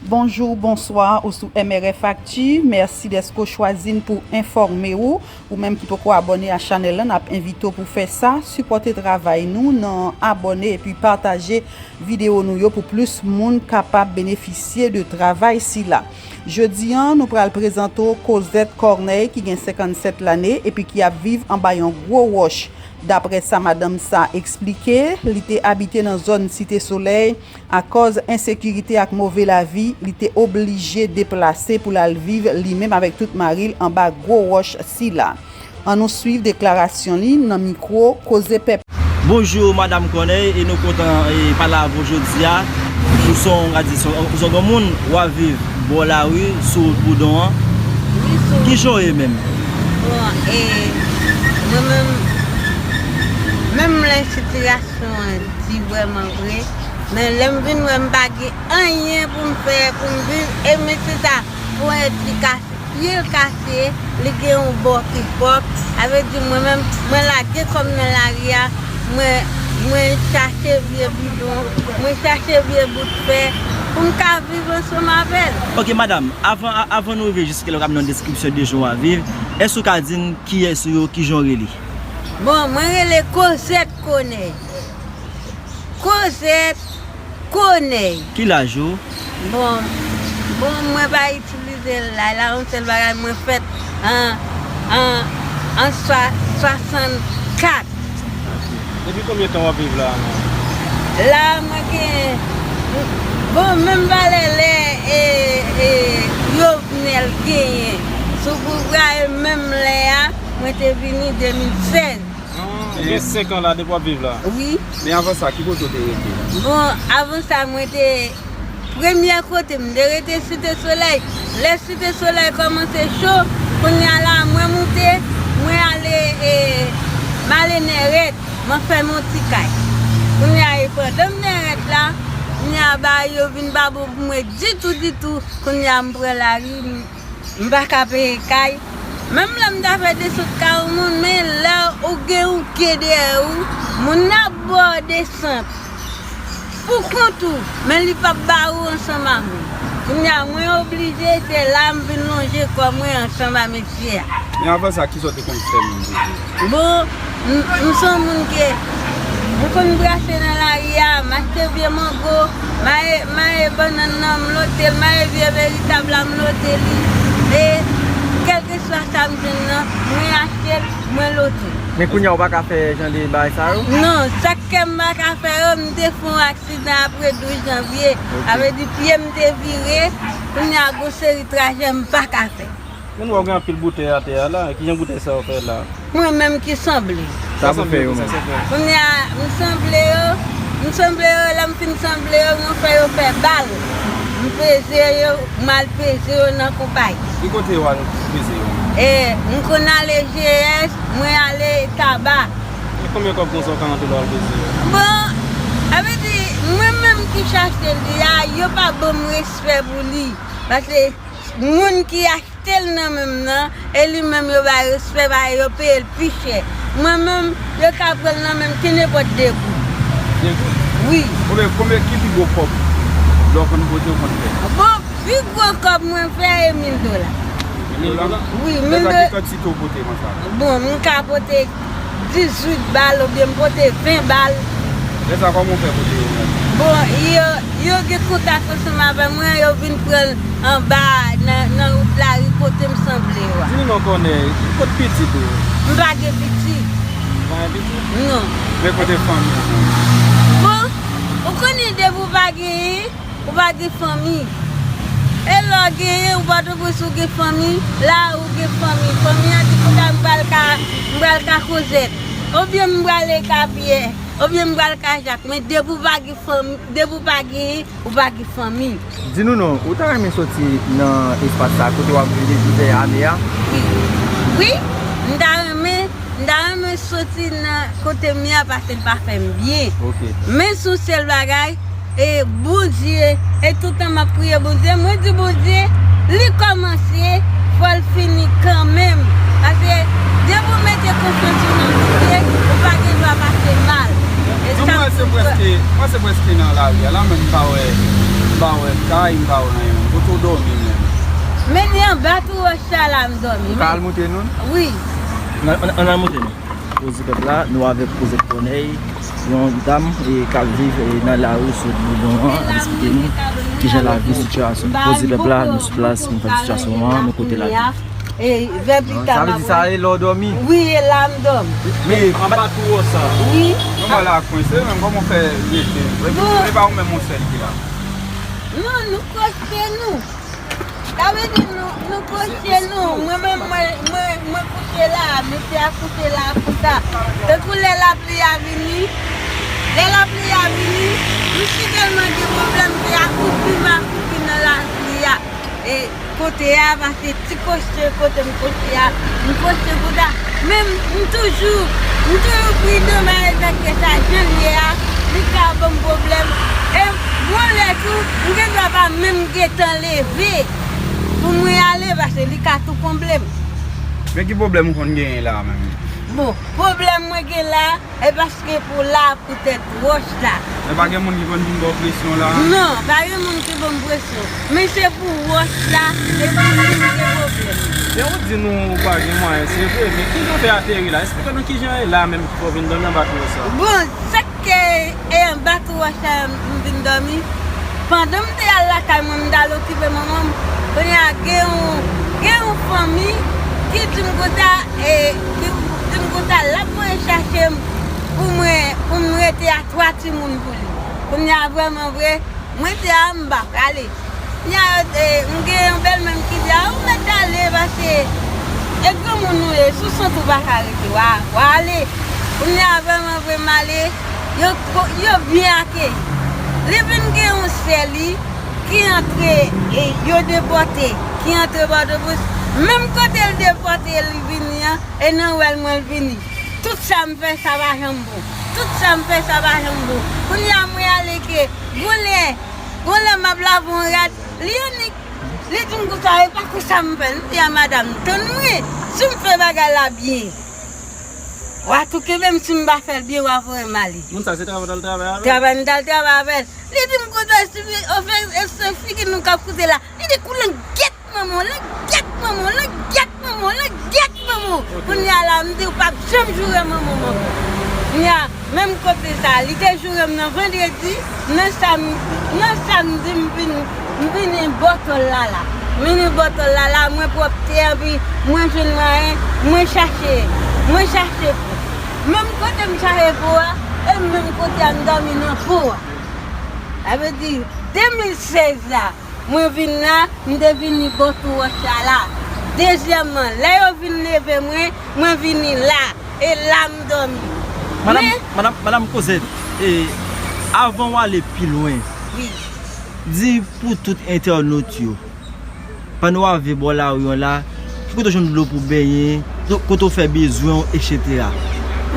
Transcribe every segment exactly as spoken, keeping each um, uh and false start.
Bonjou, bonswa, ou sou M R F Actu. Mèsi dèske w chwazi n pou enfòme w. Ou menm ki poko abòne a chanèl la, n ap envite w pou fè sa. Sipòte travay nou nan abòne epi pataje videyo nou yo pou plis moun kapab benefisye de travay sila. Jodi a, nou pral prezante w Cosette Corneille ki gen senkannsèt lane epi ki ap viv anba yon gwo wòch. Daprè sa madanm sa eksplike, li te abite nan zòn Site Solèy, akòz ensekirite ak move lavi, li te oblije deplase pou l al viv li menm avèk tout mari l anba gwo wòch sila. Ann nou swiv deklarasyon li nan mikwo Koze Pèp. Bonjou, Madam Corneille, e nou kontan, e, pale avè w jodi a. Ou se yon, ou se yon granmoun, w ap viv bò lari, sou wout Boudon an. Wi, sou. Kijan w ye menm? Bon, e, mwen menm, menm lè sitiyasyon an di vrèman vre, men lè m vin wè m pa gen anyen pou m fè, pou m viv, e men se sa, pou yon ti kase, pye l kase, li gen yon bò ki pwòp, sa vle di mwen menm, mwen lage kò m nan lari a, mwen, mwen chache vye bidon, mwen chache vye bout fè, pou m ka viv ansanm avè l. Ok, madanm, avan, a- avan nou rive jiske la, w ap nan deskripsyon de jan w ap viv, èske w ka di n kiyès ou ye, kijan w rele? Bon, mwen rele Cosette Corneille. Cosette Corneille. Ki laj ou? Bon, bon, mwen pa itilize laj la, yon sèl bagay, mwen fèt an, an, an swa- swasannkat. Depi konbyen tan w ap viv la a menm? La a, mwen gen, bon, menm valè lè, e, e, Jovenel genyen sou pouvwa, e menm lè a, mwen te vini de mil sèz. Ou gen senk an la depi w ap viv la? Wi. Men avan sa, ki kote w te rete? Bon, avan sa, mwen te, premyè kote m te rete Site Solèy. Lè Site Solèy kòmanse cho, kounye a la, mwen moute, mwen ale, e, m ale Nèrèt, mwen fè m yon ti kay. Kounye a, e pandan m Nèrèt la, kounye a, bagay yo vin pa bon pou mwen ditou, ditou. Kounye a, m pran lari, m M pa ka peye kay. Menm lè m ta fè desant kay yon moun, men lè ou gen yon ke dèyè ou, moun nan ap ba w desant pou kont ou, men li p ap ba ou ansanm ak ou. Kounye a, mwen oblije, se la m vin lonje kò mwen ansanm ak mesye a. Men avan sa, kisa w te konn fè menm pou viv? Bon, m, m se yon moun ke m konn brase nan lari a, m achte vye mango, maye, maye bannann nan, m lote l, maye vye veritab la, m lote li. E kèlkeswa sa m jwenn nan, mwen achte l, mwen lote l. Men kounye a, ou pa ka fè jan de bagay sa yo? Non, sa k fè m pa ka fè yo, m te fè yon aksidan apre douz janvye. Ok. Sa vle di pye m te vire, kounye a, gon seri trajè m pa ka fè. Men nou wè w gen anpil boutèy atè a la. Kijan boutèy sa yo fè la? Mwen menm ki sanble. Sa pou fè yo menm? Kounye a, m sanble yo, m sanble yo, lè m fin sanble yo, mwen fè yo fè bal. M peze yo, m al peze yo nan konpayi. Ki kote yo al peze yo? E, m konn ale G S, mwen ale Taba. E konbyen kòb konsa w ka rantre lè w al peze yo? Bon, sa vle di, mwen menm ki chache li a, yo pa ban m respè pou li. Paske moun ki achte l nan men m nan, e li menm yo ba l respè, paske yo peye l pi chè. Mwen menm, yo ka pran l nan men m ki nenpòt de goud. De goud? Wi. Konbyen, konbyen ki pi gwo kòb lè w konn pote, w konn fè? Bon, pi gwo kòb mwen fè e mil dola. Mil dola? Wi, mil dola. Lè sa, ki kantite w pote konsa? Bon, m ka pote dizuit bal oubyen m pote ven bal. Lè sa, kòman w fè pote yo menm? Bon, yo, yo gen kontak ansanm avè mwen, yo vin pran l anba nan, nan wout lari kote m sanble yo a. Di nou non, Kònèy, kot pitit ou? M pa gen pitit. Ou pa gen pitit? Non. Men kote fanmi w? Bon, ou konnen depi w pa genyen, ou pa gen fanmi. E lè w genyen, ou Pòtoprens, ou gen fanmi, la ou gen fanmi. Fanmi an di, "Kounya m pral ka, m pral ka Kozèt. Oubyen m prale ka Pyè, oubyen m pral ka Jak." Men depi w pa gen fanmi, depi w pa genyen, ou pa gen fanmi. Di nou non, ou ta renmen soti nan espas sa kote w ap viv depi dèyè ane a? Wi. Wi, m ta renmen M ta renmen soti nan kote m ye a paske l pa fè m byen. Ok. Men se yon sèl bagay, e Bondye, e tout tan m ap priye Bondye, mwen di Bondye, li kòmanse, fò l fini kanmenm. Paske depi w mete konfyans ou nan Bondye, ou pa gen dwa pase mal. Di mwen se prèske, mwen se prèske nan lari a la, men m pa wè, m pa wè kay, m pa wè anyen, menm. Kote w dòmi menm? Men ni anba tou wòch sa la m dòmi. Ou ka al moute nou? Wi. Ann, ann, ann al moute nou. Koze pèp la, nou avèk Kozèt Kònèy, yon dam, e, k ap viv, e, nan lari sou Boulon an, ap esplike nou kijan lavi, sitiyasyon. Koze pèp la, nou sou plas, nou fè sitiyasyon an, nou kote lavi. E, vè pita m ap. Sa vle di sa e lè w dòmi? Wi, e la m dòmi. Men anba tou wòch sa. Wi. Kòman la kwense menm? Kòman w fè rete? Epi e pa ou menm yon sèl ki la? Non, nou kòste nou. Sa vle di nou, nou kòste nou. Mwen menm, mwen, mwen, mwen kouche la, mesye a kouche la konsa. Tankou lè lapli a vini, lè lapli a vini, nou si tèlman gen pwoblèm, se akoupi m akoupi nan lapli a. E kote a, pase ti kòste kote m kòste a, m kòste konsa. Men m, m toujou, m toujou pridan, malgre sa jan l ye a, li ka ban m pwoblèm. E yon lè tou, m gen dwa pa menm gentan leve pou mwen ale, pase li ka tou konble m. Men ki pwoblèm ou konn genyen la menm? Bon, pwoblèm mwen gen la, e paske pou la, poutèt wòch la. Men pa gen moun ki konn vin ba w presyon la? Non, pa gen moun ki ban m presyon. Men se pou wòch la, e pou li m gen pwoblèm. Jan ou di nou ou pa gen mwayen, se vre, men kijan w fè ateri la? Esplike nou kijan e la menm ki fè w vin dòmi anba tou wòch sa. Bon, sa k e anba tou wòch sa m vin dòmi. Pandan m te al lakay mwen, m t al okipe manman m. Kounye a, gen yon, gen yon fanmi ki di m konsa, e, ki di m konsa, l ap voye chache m pou mwen, pou m rete a twa timoun pou li. Kounye a, vrèman vre, mwen di a m pa prale. Kounye a, e, m gen yon bèlmè m ki di, a, ou mèt ale, pase e granmoun ou ye, sou sant ou pa ka rete, w a, w a ale. Kounye a, vrèman vre, m ale, yo, yo byen akeyi. Li vin gen yon sè li ki antre, e, yo depòte, ki antre Pòtoprens. Menm kote l depòte l vini an, e nan wèl mwen l vini. Tout sa m fè, sa pa janm bon. Tout sa m fè, sa pa janm bon. Kounye a, mwen ale ke, gon lè, gon lè m ap lave yon rad, li annik, li di m konsa, e pa konsa m fè l. M di a madanm, tann mwen, si m fè bagay la byen, w a tou kenbe m, si m pa fè l byen, w a voye m ale. Moun sa, se travay w t al travay avè l? Travay m t al travay avè l. Li di m konsa, si, o fè, e se figi nou k ap koute la. Li di, kou langyèt manman w, langyèt manman w, langyèt manman w, langyèt manman w. Kounye a la, m di, ou p ap janm joure manman m ankò. Kounye a, menm kote sa, li te joure m nan vandredi, nan sam-, nan samdi, m vin, m vini bò tòl la la. M vini bò tòl la la, mwen pwòpte, epi mwen jwenn mwayen, mwen chache, mwen chache po. Menm kote m chache po a, e menm kote a m dòmi nan po a. Sa vle di, de mil sèz la, mwen vin la, m te vini bò tou wòch la la. Dezyèmman, lè yo vin leve mwen, mwen vini la. E la m dòmi. Madanm, men madanm, madanm Cosette, e, avan w ale pi lwen, wi, di pou tout entènot yo, pandan w ap viv bò lari an la, ki kote w jwenn dlo pou benyen, kote w fè bezwen w, etsetera.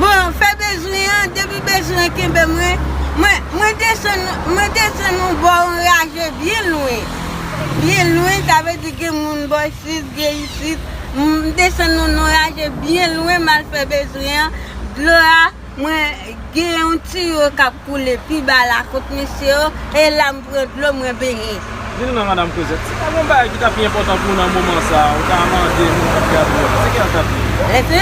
Bon, fè bezwen an, depi bezwen an kenbe mwen, mwen, mwen desann, mwen desann yon bò yon raje byen lwen. Byen lwen, sa vle di gen moun bò isit, gen isit. M desann yon, yon raje byen lwen, m al fè bezwen an. Dlo a, mwen gen yon tiyo k ap koule pi ba la kot mesye yo, e la m pran dlo mwen benyen. Di nou non, madanm Cosette, si ta gen yon bagay ki ta pi enpòtan pou ou nan moman sa a, ou ta mande moun k ap gade w, se ki sa l t ap ye? Esi?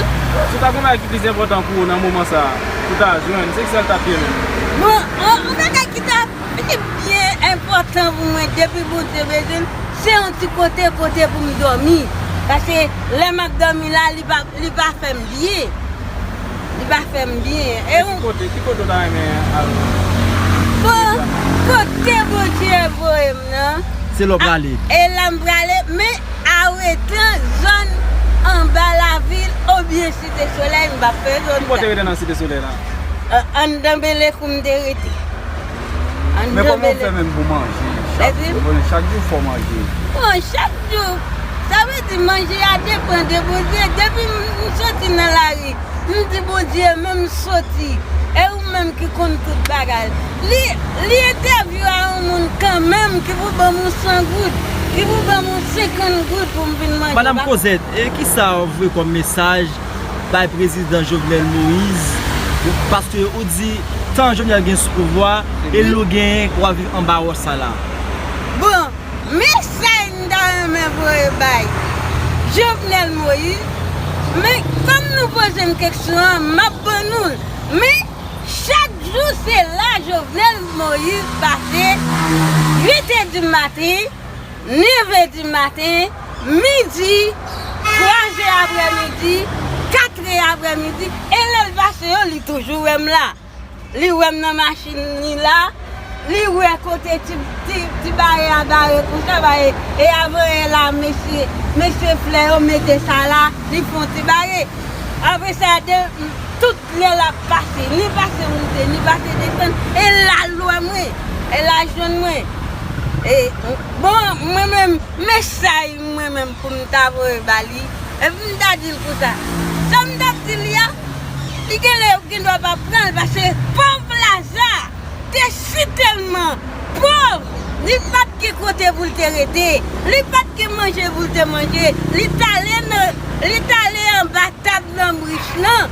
Si ta gen yon bagay ki plis enpòtan pou ou nan moman sa a, ou ta jwenn, se ki sa l t ap ye menm? Bon, yon, yon bagay ki ta pi byen enpòtan pou mwen depi Bondye bezwen m, se yon ti kote, kote pou m dòmi. Paske lè m ap dòmi la, li pa, li pa fè m byen. Li pa fè m byen. E ki kote, ki kote w ta renmen al? Bon, kote Bondye voye m nan. Se la w prale. E la m prale, men aretan zòn anba lavil oubyen Site Solèy, m p ap fè zòn sa. Ki kote rete nan Site Solèy la? Anndan Belekou m te rete. Men kòman w fè menm pou manje? Chak jou, chak jou fò manje. Bon, chak jou, sa vle di manje a depann de Bondye. Depi m, m soti nan lari, m di Bondye, men m soti. E ou menm ki konn tout bagay. Li, li entèvyou a yon moun kanmenm ki pou ban m yon san goud, ki pou ban m yon senkant goud pou m vin manje. Madanm Cosette, e kisa w voye kòm mesaj bay prezidan Jovenel Moïse, paske ou di Tan Jovenel gen sou pouvwa, e lou genyen pou w ap viv anba wòch sa la. Bon, mesaj m ta renmen voye bay Jovenel Moïse, men kòm nou poze m keksyon an, m ap ban nou l. Men chak jou se la Jovenel Moïse pase uit è di maten, nèf è di maten, midi, twa è aprèmidi, kat è aprèmidi, e lè l pase yo, li toujou wè m la. Li wè m nan machin li la, li wè kote ti, ti, ti bare a bare konsa, bare, e avan yè la, mesye, mesye Flè yo mete sa la, li fè yon ti bare. Apre sa, de, tout lè l ap pase, ni pase moute, ni pase desann, e la l wè mwen, e la l jwenn mwen. E, bon, mwen menm, mesaj mwen menm pou m ta voye ba li, epi m ta di l konsa. Sa m t ap di li a, li genlè yo gendwa pa pran l, paske pòv Laza te si tèlman pòv, li pa t gen kote pou l te rete, li pa t gen manje pou l te manje, li t ale nan, li t ale anba tab nonm rich lan.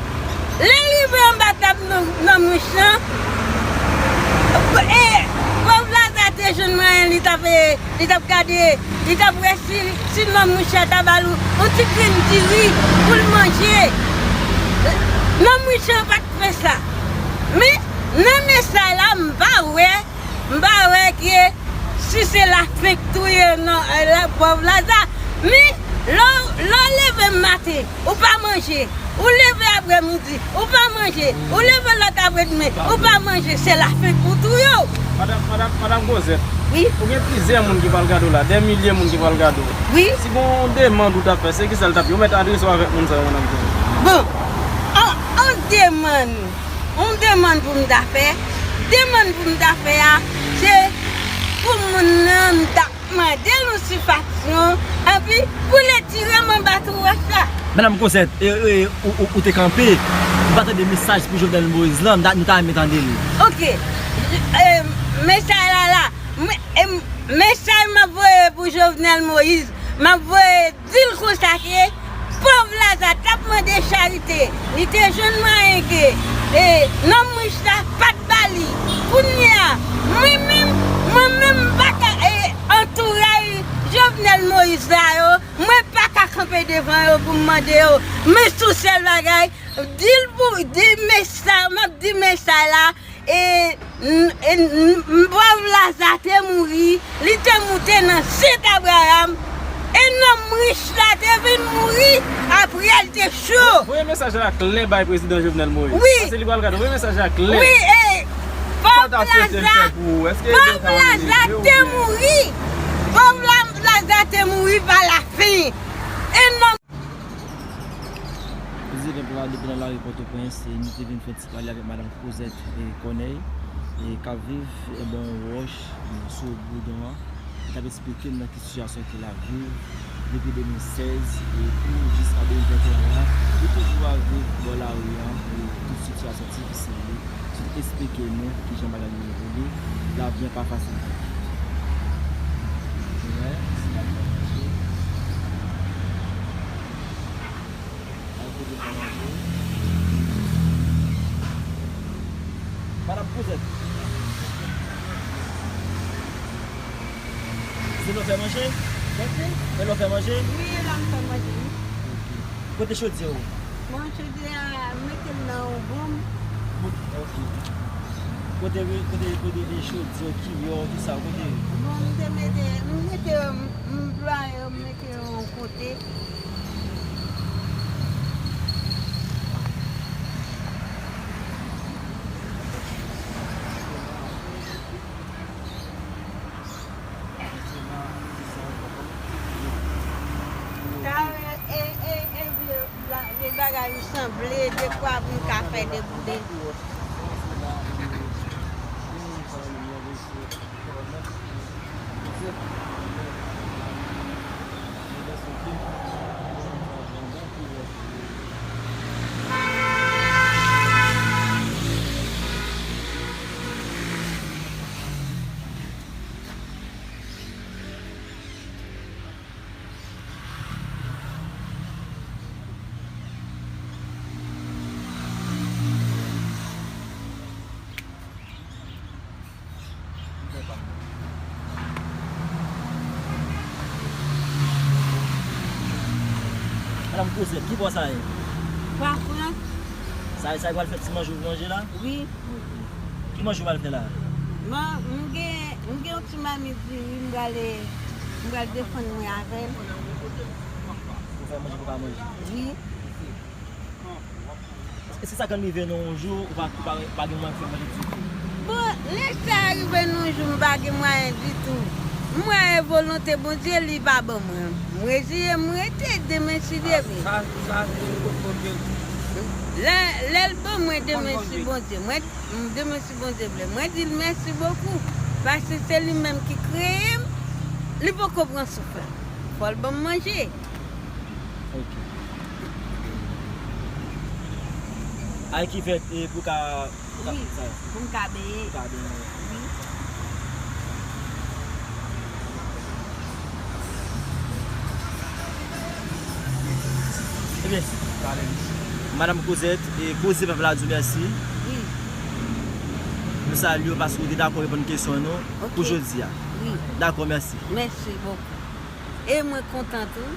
Lè l rive anba tab nonm, nonm rich lan, e, pòv Laza te jwenn mwayen li t ap, e, li t ap gade, li t ap wè si, si nonm rich la ta ba l yon ti grenn diri pou l manje. Nonm rich lan pa t fè sa. Men, nan mesaj la, m pa wè, m pa wè ke si se lafen k touye nan, e, la, pòv Laza. Men, lè w, lè w leve maten, ou pa manje. Ou leve aprèmidi, ou pa manje. Ou leve lòt aprèdimen, ou pa manje. Se lafen k pou touye w. Madanm, madanm, madanm Cosette. Wi. Ou gen plizyè moun ki pral gade w la, dè milye moun ki pral gade w. Wi. Si gon demann ou ta fè, se kisa l t ap ye? Ou mèt adrese w avèk moun sa yo, madanm Cosette. Bon, an, an demann, yon demann pou m ta fè, demann pou m ta fè a, se pou moun nan m ta mande l yon sifasyon, epi pou l retire m anba twou wòch la. Madanm Cosette, e, e, ou, ou, ou te kanpe, ou pa tande mesaj pou Jovenel Moïse lan, m ta, nou ta renmen tande l. Oke. E, mesaj la la. M, e, mesaj m ap voye pou Jovenel Moïse, m ap voye di l konsa ke pòv Laza t ap mande charite, li te jwenn mwayen ke, e, nonm rich la pa t ba li. Kounye a, mwen menm, mwen menm m pa ka, e, antouray Jovenel Moïse la yo, mwen pa ka kanpe devan yo pou m mande yo. Men sou sèl bagay, di l pou, di mesaj, m ap di mesaj la, e, n, e, n, pòv Laza te mouri, li te moute nan sent Abraram, e nonm rich la te vin mouri, apre l te cho. Voye mesaj la klè bay prezidan Jovenel Moïse. Wi. Pase li pral gade, voye mesaj la klè. Wi, e, pòv Laza, pòv Laza te mouri. Pòv La, Laza te mouri pa lafen. E nonm Prezidan la depi nan lari Pòtoprens, e nou te vin fè ti pale avèk madanm Cosette, e, Corneille, e, k ap viv, e, bò yon wòch, e, sou Boudon an. Li t ap eksplike m nan ki sitiyasyon ke l ap viv depi de mil sèz, e, pou jiska de mil venteyen an, li toujou ap viv bò lari an, e, tout sitiyasyon difisil li. Li t eksplike nou kijan bagay yo ye pou li. Lavi an pa fasil ditou. Wè, si n ap fè manje. Al kote fè manje. Madanm Cosette. Se lè w fè manje? Mèsi. Se lè w fè manje? Wi, e la m fè manje, wi. Ok. Kote chodyè w? Bon, chodyè a, m mete l nan yon bonm. Bon, ok. Kote, kote, kote, e chodyè, kiyò, tout sa, kote? Bon, m te mete, m mete, m plwaye, m mete yon kote. Talè, e, e, e, vye, la, vye bagay ou sanble, dekwa pou n ka fè deboule. Madanm Kozèt, ki bò sa ye? Kwa Frans? Sa, sa pral fè ti manje pou manje la? Wi. Ki manje w pral fè la? Bon, m gen, m gen yon ti mamit diri, m pral, m pral defann mwen avè l. Pou fè manje pou ka manje? Wi. E si sa konn rive nou yon jou, ou pa, ou pa, ou pa gen mwayen fè manje ditou? Bon, lè sa rive nou yon jou, m pa gen mwayen ditou. M wè e volonte Bondye, li pa ban mwen. M reziye m, m rete, demen si Dye vle. Sa, sa, se kote Bondye. Lè, lè l ban mwen, demen si Bondye. Mwen, demen si Bondye vle. Mwen di l mèsi bokou. Paske se li menm ki kreye m, li poko pran souf la. Fò l ban m manje. Ok. Ay ki fèt e pou ka, pou ka Wi, fè sa. Pou m ka benyen. Pou ka benyen. Wi. Ebyen, Madanm Kozèt, e Koze Pèp la di w mèsi. Wi. Nou salye w paske w te dakò reponn kesyon nou Ok. pou jodi a. Wi. Dakò, mèsi. Mèsi bokou. E mwen kontan tou.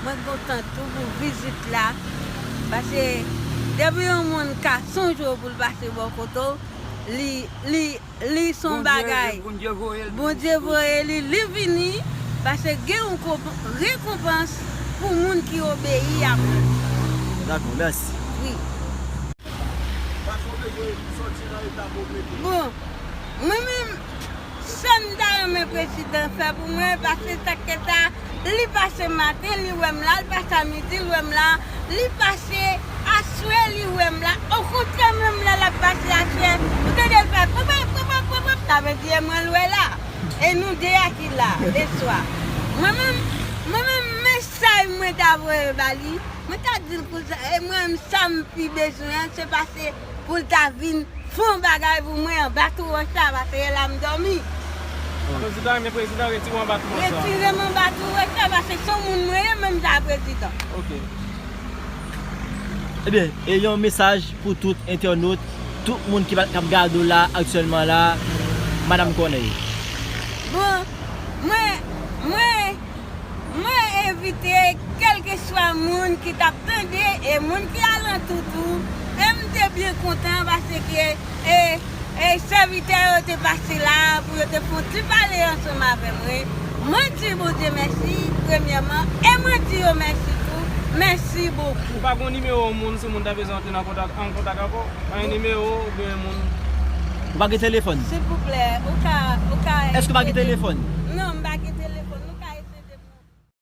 Mwen kontan tou pou vizit la. Paske depi yon moun ka sonje w pou l pase bò kote w, li, li, li se yon Bondye, bagay. Bondye voye l vini. Bondye voye li, li vini. Paske gen yon konp-, rekonpans pou moun ki obeyi a Bondye. Dakò, mèsi. Wi. Bon, mwen menm, sa m ta renmen prezidan fè pou mwen, paske sa k ta, li pase maten, li wè m la, li pase a midi, li wè m la, li pase aswè, li wè m la. Okontrè, menm lè l ap pase aswè, ou tande l fè pwop, pwop, pwop, pwop, sa vle di e mwen l wè la. E nou de a ki la, leswa. Mwen menm, mwen menm, mesaj mwen ta voye ba li, mwen ta di l konsa, e mwen menm sa m pi bezwen an, se pase pou l ta vin fè yon bagay pou mwen anba tou wòch la, paske e la m dòmi. Prezidan, men prezidan retire w anba tou wòch la. Retire m anba tou wòch la, paske se yon moun mwen ye, menm jan prezidan. Ok. Ebyen, e yon mesaj pou tout entènot, tout moun ki pa, k ap gade w la aktyèlman la, Madanm Corneille. Bon, mwen, mwen, mwen envite kèlkeswa moun ki t ap tande e moun ki alantou tou, e m te byen kontan paske, e, e sèvitè yo te pase la pou yo te fè yon ti pale ansanm avè mwen. Mwen di Bondye mèsi, premyèman, e mwen di yo mèsi tou. Mèsi bokou. Ou pa gen nimewo yon moun, si moun ta bezwen antre nan kontak, an kontak avè w? Pa gen nimewo oubyen moun? Ou pa gen telefòn? Silvouplè, ou ka, ou ka Èske ou pa gen ede m? Telefòn?